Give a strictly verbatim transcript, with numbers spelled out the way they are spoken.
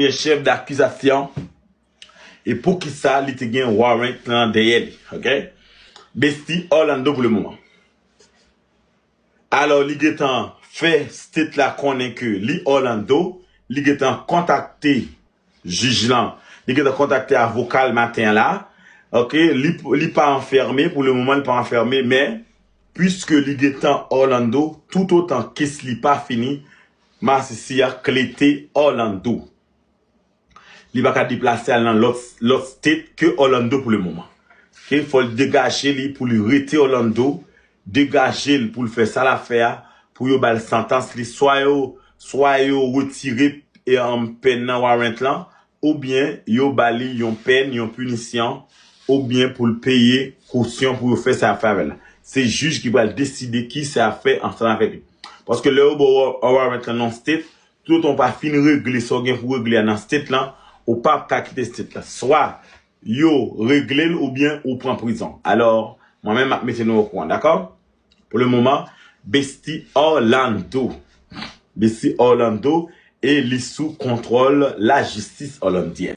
Premye chèf dakizasyon e poukisa li te gen warrant lan dèyè li, ok? Besti Orlando pou le moman. Alò, li gentan fè state la konnen ke li Orlando, li gentan kontakte jij lan, li gentan kontakte avoka l maten an la, ok? Li, li pa anfèmen, pou le moman, li pa anfèmen, men, puiske li gentan Orlando, toutotan kes li pa fini, masisi a klete Orlando. Li pa ka deplase al nan lòt, lòt state ke Orlando pou le moman. Ok, fò l degaje li pou li rete Orlando, degaje l pou l fè sa l ap fè a, pou yo ba l santans li, swa yo, swa yo retire, e, um, pèn nan warrant lan, oubyen yo ba li yon pèn, yon pinisyon, oubyen pou l peye kosyon pou yo fè sa y ap fè avè l la. Se jij ki pral deside kisa y ap fè ansanm avèk li. Paske lè yo ba w warrant lan nan state, toutotan w pa fin regle sa w gen pou regle a nan state lan, ou p ap ka kite state lan. Swa yo regle l oubyen ou pran prizon. Alò, mwen menm m ap mete nou okouran, dakò? Pou le moman, Besti Orlando. Besti Orlando e li sou kontwòl lajistis olandyèn.